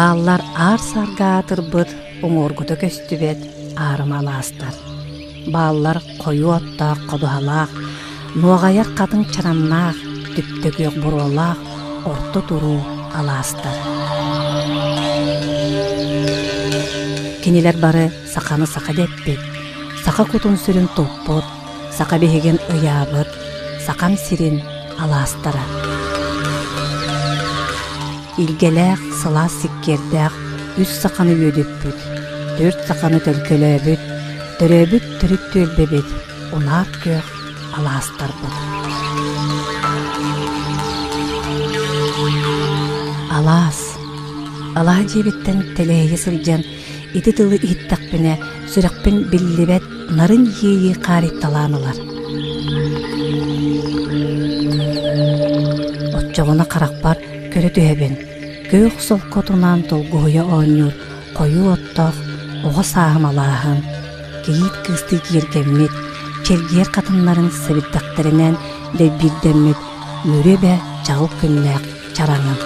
Бааллар аар-саарга аатырбыт, уҥуоргута көстүбэт аарыма алаастар. Бааллар хойуу оттоох ходуһалаах, нуоҕайар хатыҥ чараннаах, түптэ күөх буруолаах орто туруу алаастар. Кинилэр бары саханы саха дэппит, саха кутун-сүрүн туппут, саха биһигин ыйаабыт, сахам сирин алаастара. Илгэлээх, сылаас сиккиэрдээх үс саханы үөдүппүт, төрт саханы төлкөлөөбүт, төрөөбүт төрүт түөлбэбит, унаар күөх алаастарбыт. Алаас. Алаа дьиэбиттэн тэлэһийэ сылдьан ити тылы иһиттэхпинэ сүрэхпин биллибэт нарын иэйии хаарыйталаан ылар. Оччоҕуна харахпар көрө түһэбин, күөх солкотунаан долгуһуйа оонньуур хойуу оттоох оҕо сааһым алааһын, кийиит кыыстыы киэргэммит, чэлгиэр хатыннарын сэбирдэхтэринэн дэйбиирдэммит Мүрү эбэ чаҕыл күннээх чараҥын.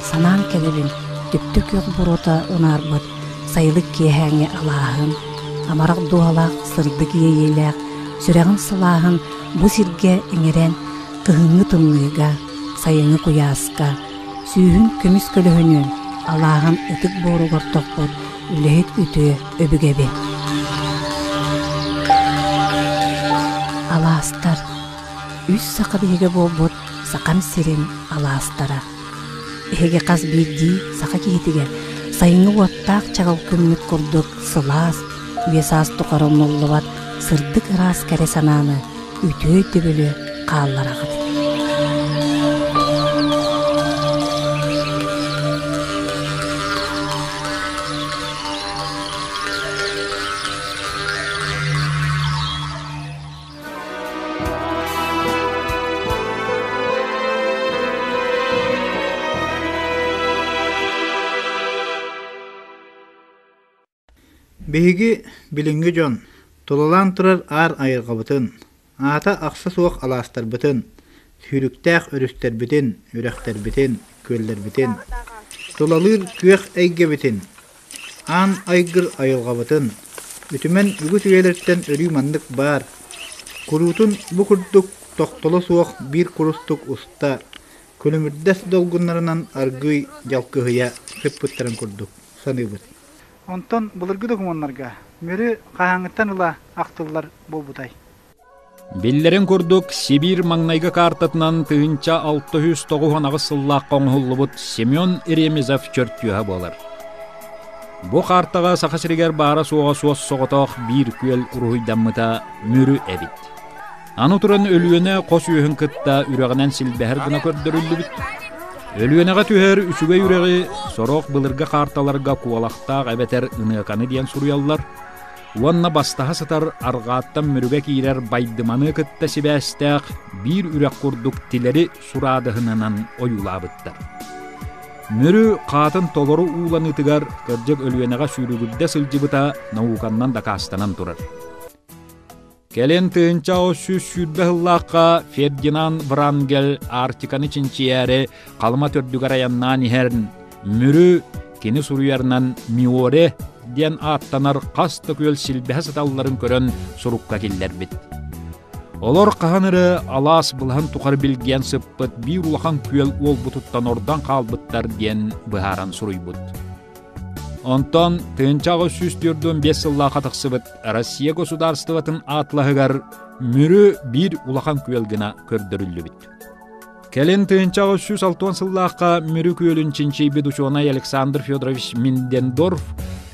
Санаан кэлэбин, түптэ күөх буруота унаарбыт сайылык киэһээҥҥи алааһын, амарах дууһалаах сырдык иэйиилээх сүрэҕин сылааһын бу сиргэ иҥэрэн кыһыҥҥы тымныыга, сайыҥҥы куйааска, сүүһүн көмүс көлөһүнүн алааһын ытык буоругар тохпут үлэһит үтүө өбүгэбин. Алаастар үс саха биһигэ буолбут Сахам сирин алаастара. Эһиги хас биирдии саха киһитигэр сайыҥҥы уоттаах чаҕыл күммүт курдук сылаас, үйэ-саас тухары умнуллубат сырдык ыраас кэрэ санааны, үтүө өйдөбүлү хааллараҕыт. Биһиги, билиҥҥи дьон, тулалаан турар аар айылҕабытын, аата ахса суох алаастарбытын, сүүрүктээх өрүстэрбитин, үрэхтэрбитин, күөллэрбитин, тулалыыр күөх эйгэбитин, аан айгыр айылҕабытын, үтүмэн үгүс үйэлэртэн өрүү маннык баар, куруутун бу курдук тохтоло суох биир курустук уста, күлүмүрдэс долгуннарынан аргыый дьалкыһыйа сыппыттарын курдук саныыбыт. Онтон былыргы докумуоннарга Мүрү хаһааҥҥыттан ыла ахтыллар буолбутай? Биллэрин курдук, Сибиир маҥнайгы каартатынан 1698 сыллаахха оҥоһуллубут Семен Ремезов чөртүөһэ буолар. Бу каартаҕа Саха сиригэр баара-суоҕа суос-соҕотох биир күөл уруһуйдаммыта Мүрү эбит. Аны туран Өлүөнэ хос үөһүн кытта үрэҕинэн силбэһэр гына көрдөрүллүбүт. Өлүөнэҕэ түһэр үчүгэй үрэҕи сорох былыргы каарталарга куолахтаах эбэтэр ыныаканы диэн суруйаллар уонна бастаһа сытар арҕааттан Мүрүгэ киирэр Байдыманы кытта сибээстээх биир үрэх курдук тилэри сураадыһынынан ойуулаабыттар. Мүрү хаатын толору ууланыытыгар кырдьык Өлүөнэҕэ сүүрүгүрдэ сылдьыбыта науканнан дакаастанан турар. Кэлин 1120 сыллаахха Фердинанд Врангель Арктиканы чинчийээри Халыма төрдүгэр айаннаан иһэр Мүрү кини суруйарынан Миоре диэн ааттанар хас да күөл силбэһэ сыталларын көрөн сурукка киллэрбит. Олор хаһан эрэ алаас былаһын тухары билгиэн сыппыт биир улахан күөл уолбутуттан ордон хаалбыттар диэн быһааран суруйбут. Онтон 1845 сыллаахха тахсыбыт Россия государствотын атлаһыгар Мүрү биир улахан күөл гына көрдөрүллүбүт. Кэлин 1860 сыллаахха Мүрү күөлүн чинчийбит учуонай Александр Федорович Миндендорф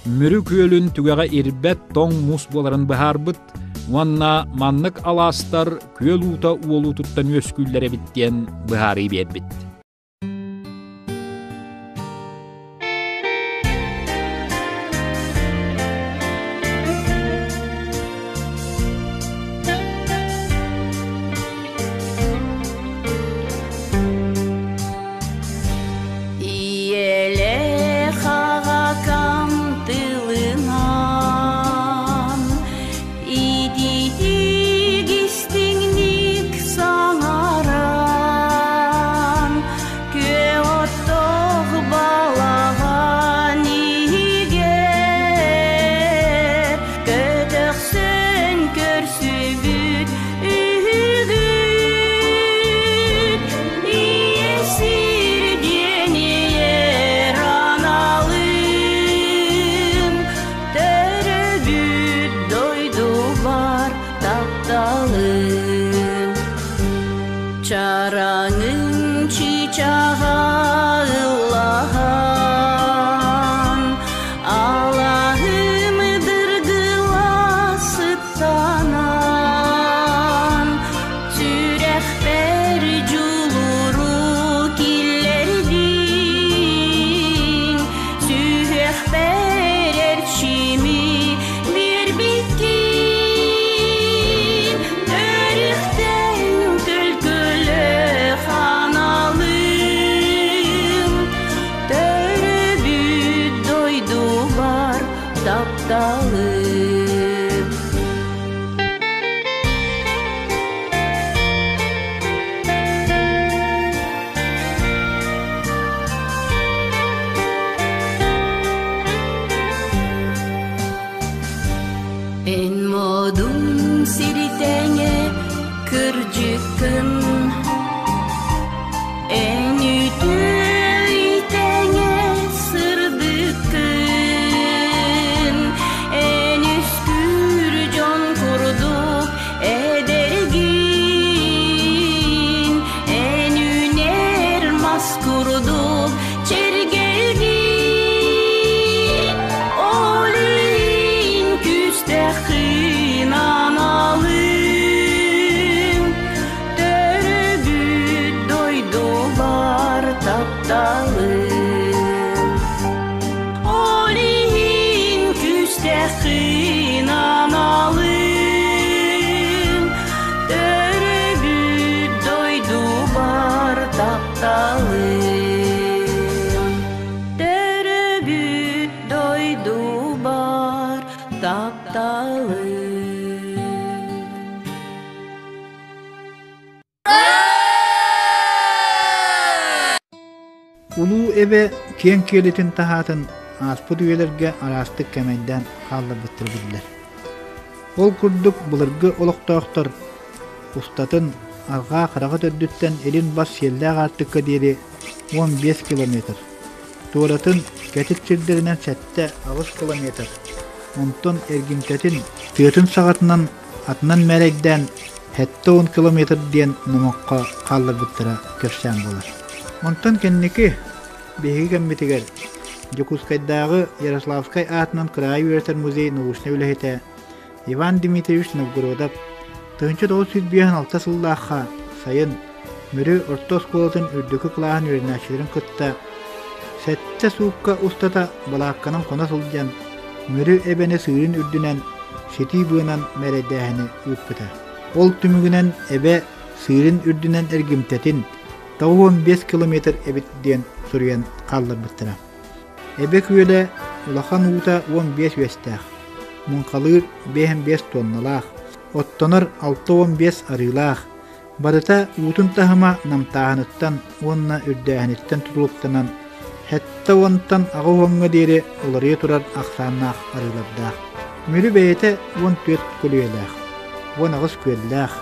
Мүрү күөлүн түгэҕэ ирбэт тоҥ муус буоларын быһаарбыт уонна маннык алаастар күөл уута уолуутуттан үөскүүллэр эбит диэн быһаарыы биэрбит. Ийэлээх аҕакам тылынан Ититик истиҥник саҥаран. Сүһүөхпэр эрчими биэрбиккин, Өрүхтэн төлкөлөөх аналым, Төрөбүт дойдубар тапталым. Эн модун сиритэҥэ кырдьыккын, Эн үтүө сырдыккын, Эн үскүүр дьон курдук эдэргин, Эн үүнэр мас курдук чэргэлгин, Ол иһин күүстэххин аналыҥ, Төрөбүт дойдубар тапталым. Ол иһин күүстэххин аналым, Төрөбүт дойдубар тапталым. Төрөбүт дойдубар тапталым. Улуу эбэ киэҥ киэлитин таһаатын ааспыт үйэлэргэ араастык кэмэйдээн хаалларбыттара биллэр. Ол курдук былыргы олохтоохтор устатын арҕаа хараҕа төрдүттэн илин бас сиэллээх аартыкка диэри 15 километр, туоратын кэтит сирдэринэн 7-8 километр, онтон эргимтэтин тыатын саҕатынан атынан мээрэйдээн 70 километр диэн номоххо хаалларбыттара кэпсээн буолар. Онтон кэнники биһиги кэммитигэр Дьокуускайдааҕы Ярославскай аатынан кыраайы үөрэтэр музей научнай үлэһитэ Иван Дмитриевич Новгородов 1956 сыллаахха сайын Мүрү орто оскуолатын үрдүкү кылааһын үөрэнээччилэрин кытта сэттэ суукка устата балаакканан хоно сылдьан Мүрү эбэни сыырын үрдүнэн ситии быанан мэрэйдээһини ыыппыта. Ол түмүгүнэн эбэ сыырын үрдүнэн эргимтэтин 95 километр эбит диэн суруйан хаалларбыттара. Эбэ күөлэ улахан уута 15 үөстээх, муҥхалыыр 55 тонналаах, оттонор 65 арыылаах, Барыта уутун таһыма намтааһыныттан уонна үрдээһиниттэн тутулуктанан, 70-тан 80-ҥа диэри уларыйа турар ахсааннаах арыылардаах. Мүрү бэйэтэ 14 көлүйэлээх, 18 күөллээх,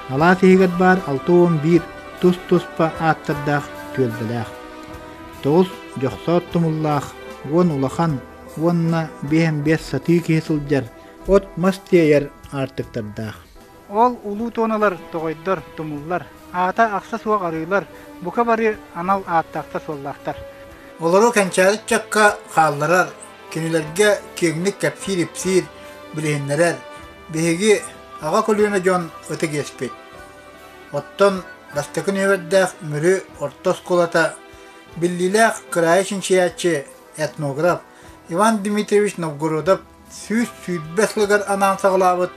алаас иһигэр баар 61 тус-туспа ааттардаах түөлбэлээх, 9 дьохсоот тумуллаах, 10 улахан уонна 55 сатыы киһи сылдьар от-мас тиэйэр аартыктардаах. Ол улуу туоналар, тоҕойдор, тумуллар, аата ахса суох арыылар бука бары анал ааттаахтар-суоллаахтар. Олору кэнчээри ыччакка хаалларар, кинилэргэ киэҥник кэпсиир-ипсиир, билиһиннэрэр биһиги аҕа көлүөнэ дьон ытык иэспит. Оттон бастакы нүөмэрдээх Мүрү орто оскуолата биллиилээх кыраайы чинчийээччи, этнограф Иван Дмитриевич Новгородов 120 сылыгар анаан саҕалаабыт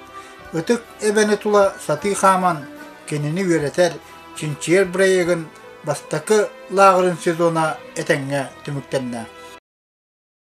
Ытык Эбэни тула сатыы хааман кинини үөрэтэр, чинчийэр бырайыагын бастакы лааҕырын сезона этэҥҥэ түмүктэннэ.